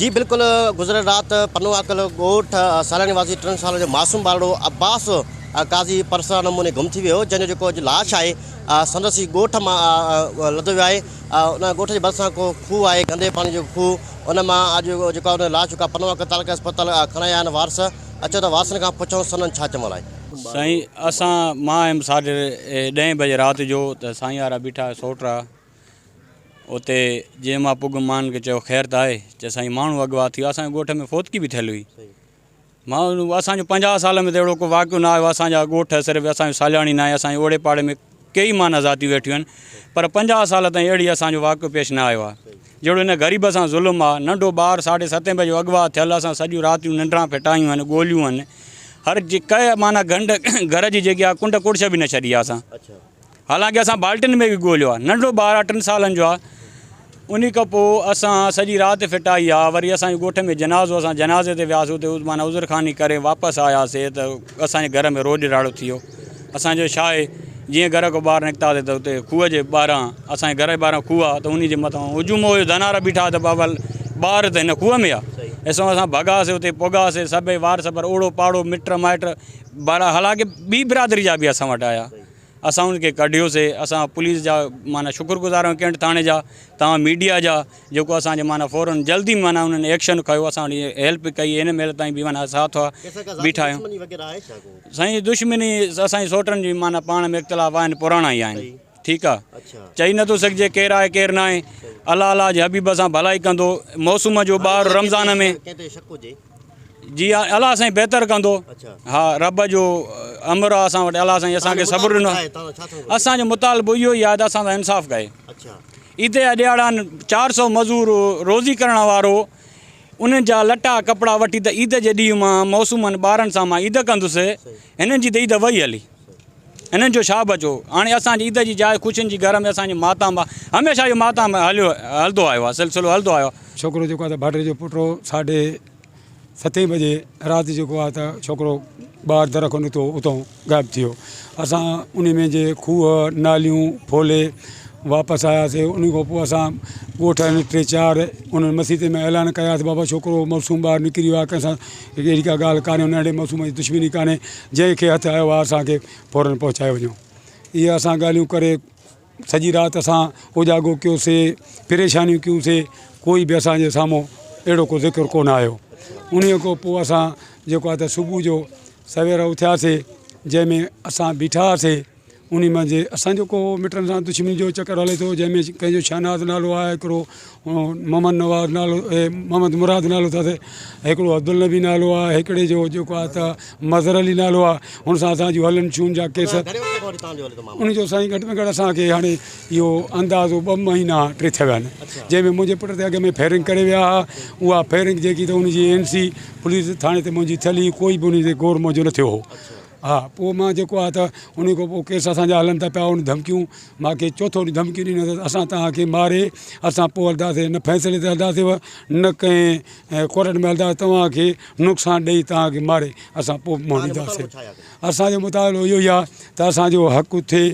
جي بلڪل گذريل رات پنوعاقل ڳوٺ سالياني واسي ٽن سالن جو معصوم ٻارڙو عباس قاضي پرسرا نموني گم ٿي ويو جنهن جو جيڪو اڄ لاش آهي سندس ئي ڳوٺ مان لڌو ويو آهي ان ڳوٺ جي ڀرسان ڪو کوهه آهي گندي پاڻي جو کوهه ان مان اڄ جيڪو آهي لاش جيڪا پنوعاقل تعلقه اسپتال کڻايا آهن وارث اچو ته وارثن کان پڇون سندن ڇا چوڻ آهي. سائين اسان مان آيم ساڍي ڏهين بجي رات جو ته سائين وارا بيٺا سوٽ آ اتي جنهن مان پڳم مان کي چيو خير ته آهي چي سائين ماڻهو اغوا ٿي ويو اسان جي ڳوٺ ۾ فوتگي به ٿيل هئي مان اسان جو 50 سال ۾ ته اهڙو ڪو واقعو نه آيو اسان جا ڳوٺ صرف اسان جو سالياڻي نه آهي اسان جي اوڙي پاڙي ۾ ڪيئي معنيٰ ذاتيون ويٺيون آهن پر 50 سال تائين اهڙي اسان جو واقعو پيش نه آيو آهي جهڙو هن غريب سان ظلم آهي ننڍو ٻار ساڍي ستين بجي اغوا ٿيل اسان سڄيون راتيون ننڊان ڦٽايون آهن ڳوليون آهن هر ڪنهن معنيٰ گهنڊ گهر جي جيڪي آهي ڪنڊ ڪڙڇ به نه ڇڏي آهي اسان حالانڪه اسان بالٽين ۾ به ڳوليو آهي ننڍڙو ٻار آهي ٽن سالن جو آهي انهي کان پوء اسان سڄي رات ڦٽائي آهي وري اسان جي ڳوٺ ۾ جنازو اسان جنازي تي وياسي اتي معنيٰ عذر خواني ڪري واپس آياسي ته اسان جي گهر ۾ روڄ راڙو ٿي ويو اسان جو ڇا آهي جيئن گهر کان ٻاهر نڪتاسي ته اتي کوهه جي ٻاهران اسان جي گهر جي ٻاهران کوهه آهي ته انهي جي مٿان هجوم هيو ڌنارا بيٺا ته بابا ٻار ته هن کوهه ۾ آهي اسان اسان ڀڳاسي اتي پڳاسي سڀئي وارث پر اوڙو پاڙو مٽ مائٽ حالانڪه ٻي برادري جا به اسان وٽ آيا اسان ان کي ڪڍيوسي اسان پوليس جا معنيٰ شڪر گذار آهيون ڪينٽ ٿاڻي جا توهان ميڊيا جا جيڪو اسان جي معنيٰ فورن جلدي معنيٰ انهن ايڪشن کنيو اسان وٽ هيلپ ڪئي هن مهل تائين به معنيٰ ساٿ بيٺا آهيون سائين دشمني اسان جي سوٽن جي معنيٰ پاڻ ۾ اختلاف آهن پراڻا ئي آهن ٺيڪ آ چئي نٿو سگهجي ڪير آهي ڪير ناهي الله الله جي حبيب سان ڀلائي ڪندو موسم جو ٻار رمضان ۾ جي ها الله سائين بهتر ڪندو ها رب جو امر آ اسان وٽ الله سائين اسان کي صبر ڏنو اسان جو مطالبو اهو ئي آهي ته اسان سان انصاف ڪئي عيد جا ڏيهاڙا آهن 400 مزور روزي ڪرڻ وارو انهن جا لٽا ڪپڙا وٺي ته عيد جي ڏينهن مان موسومن ٻارن سان مان عيد ڪندس هنن جي ته عيد وئي هلي هنن جو ڇا بچو هاڻي اسان جي عيد جي جاء خوشين جي گهر ۾ اسان جو ماتام آ هميشه اهو ماتام هليو هلندو آيو آ سلسلو هلندو آيو آ. ڇوڪرو جيڪو آ ته ڀاٽري جو پٽ هو ساڍي ستين بجي رات جيڪو آ ته ڇوڪرو ٻاهر در کان نڪتو اتان غائب ٿي ويو اسان انهي ۾ جي کوهه ناليون ڦولي واپس آياسي انهي کان پوء اسان ڳوٺ آهن ٽي چار انهن مسيت ۾ اعلان ڪياسي بابا ڇوڪرو معصوم ٻاهر نڪري ويو آ ڪنهن سان اهڙي ڪا ڳالهه ڪانهي ننڍي معصوم جي دشمني ڪانهي جنهن کي هٿ آيو آهي اسان کي فورن پهچائي وڃو اهي اسان ڳالهيون ڪري سڄي رات اسان اوجاڳو ڪيوسي پريشانيون ڪيونسي ڪوئي به اسانجي سامهون اهڙو ڪو ذڪر ڪونه آيو انهي کان پوء اسان جيڪو آهي ته صبح جو سوير اٿياسي جنهن ۾ اسان بيٺا هئاسي انهي منجهه اسان جو ڪو مٽن سان دشمني جو چڪر هلي ٿو جنهن ۾ ڪنهن جو شهناز نالو آهي هڪڙو محمد نواز نالو محمد مراد نالو اٿس هڪڙو عبدالنبي نالو آهي هڪڙي جو جيڪو آهي ته مظهر علي نالو آهي هن سان اسان جون هلن ڇون جا ڪيس ان جو سائين گهٽ ۾ گهٽ اسان کي هاڻي اهو اندازو ٻه مهينا ٽي ٿيا ويا آهن جنهن ۾ منهنجي پٽ تي اڳ ۾ فائرنگ ڪري ويا هئا اها فائرنگ جيڪي ته ان جي اين سي پوليس ٿاڻي تي منهنجي ٿيل هئي ڪوئي به ان تي غور منهنجو نه ٿيو هو ها پوء مان جيڪو آهي ته ان کان پوء ڪيس اسان جا هلن ٿا پيا ان ڌمڪيون مان کي چوٿو ڏينهن ڌمڪيون ڏنيون اٿس اسان توهان کي ماري اسان پوء هلنداسين نه فيصلي تي هلنداسين نه ڪنهن ڪورٽ ۾ هلنداسين توهان کي نقصان ڏئي توهان کي ماري اسان پوء منهن ڏينداسين اسان جو مطالبو اهو ئي آهي ته اسان جو حق ٿئي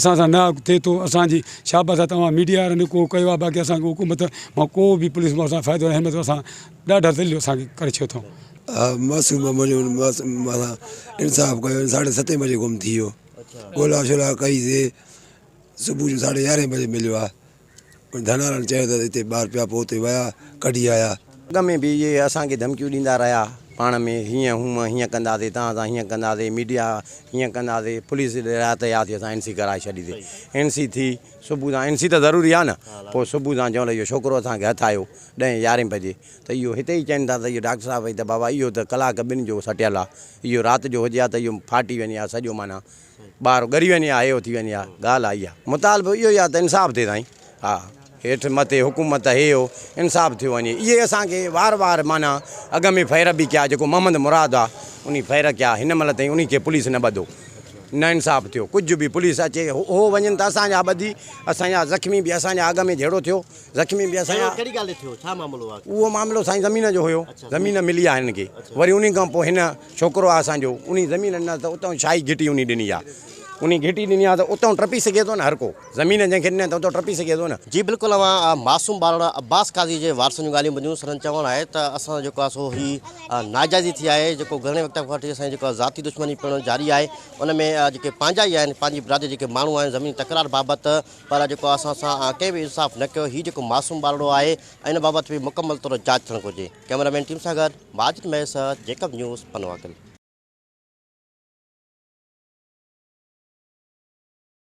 اسان سان ناحق ٿئي ٿو اسان جي شابس آهي توهان ميڊيا وارن ڪو ڪيو آهي باقي اسان کي حڪومت مان ڪو به پوليس مان اسان فائدو ناهي مطلب اسان ڏاڍا ذليل اسان کي ڪري ڇڏيو اٿئون. معصوم منهنجو مٿان انصاف ڪيو ساڍي ستين بجي گم ٿي ويو ڳولا شولا ڪئي سي صبح جو ساڍي يارهين بجي مليو آ ڌنارن چيو ته هتي ٻار پيا پوء اتي ويا ڪڍي آيا. اڳ ۾ به اهي اسان کي ڌمڪيون ڏيندا رهيا پاڻ ۾ هيئن هونء هيئن ڪنداسي توهان سان هيئن ڪنداسي ميڊيا هيئن ڪنداسي پوليس رات رات اسان اين سي ڪرائي ڇڏي سي اين سي ٿي صبح سان اين سي ته ضروري آ نه پوء صبح سان چون ته اهو ڇوڪرو اسان کي هٿ آيو ڏهين يارهين بجي ته اهو هتي ئي چين ٿا ته اهو ڊاڪٽر صاحب ته بابا اهو ته ڪلاڪ ٻن جو سٽيل آ اهو رات جو هجي ها ته اهو ڦاٽي وڃي ها سڄو معنيٰ ٻار ڳري وڃي ها اهو ٿي وڃي ها ڳالهه آ اها مطالبو اهو ئي آ ته انصاف ٿئي سائين ها هيٺ مٿي حڪومت هي هو انصاف ٿيو وڃي اهي اسان کي وار وار معنيٰ اڳ ۾ ڦير به ڪيا جيڪو محمد مراد آ انهي ڦير ڪيا هن مهل تائين انهي کي پوليس نه ٻڌو نه انصاف ٿيو ڪجهه به پوليس اچي هو وڃن ته اسان جا ٻڌي اسان جا زخمي به اسان جا اڳ ۾ جهيڙو ٿيو زخمي به اسان جا. ڪهڙي ڳالهه تي ٿيو ڇا معاملو آ. اهو معاملو سائين زمين جو هيو زمين ملي آ هنن کي وري انهي کان پوء هن ڇوڪرو آ اسان جو انهي زمين ڏنا ته اتان شاهي گهٽي انهي ڏني آ. انهي گهٽي ڏني آ ته اتئون ٽپي سگهي ٿو نه هر ڪو زمين جنهن کي ڏني آ ته اتئون ٽپي سگهي ٿو نه. جي بلڪل اوهان معصوم ٻارڙا عباس قاضي جي وارثن جون ڳالهيون ٻڌيون سندن چوڻ آهي ته اسان سان جيڪو آهي سو هي ناجائزي ٿي آهي جيڪو گهڻي وقت کان وٺي اسان جي جيڪو ذاتي دشمني پڻ جاري آهي ان ۾ جيڪي پنهنجا ئي آهن پنهنجي برادري جيڪي ماڻهو آهن زميني تڪرار بابت پر جيڪو اسان سان ڪنهن به انصاف نه ڪيو هي جيڪو معصوم ٻارڙو آهي ان بابت به مڪمل طور جاچ ٿيڻ گهرجي ڪئميرا مين ٽيم سان گڏ ماجد مهيسر جيڪب نيوز پنوعاقل.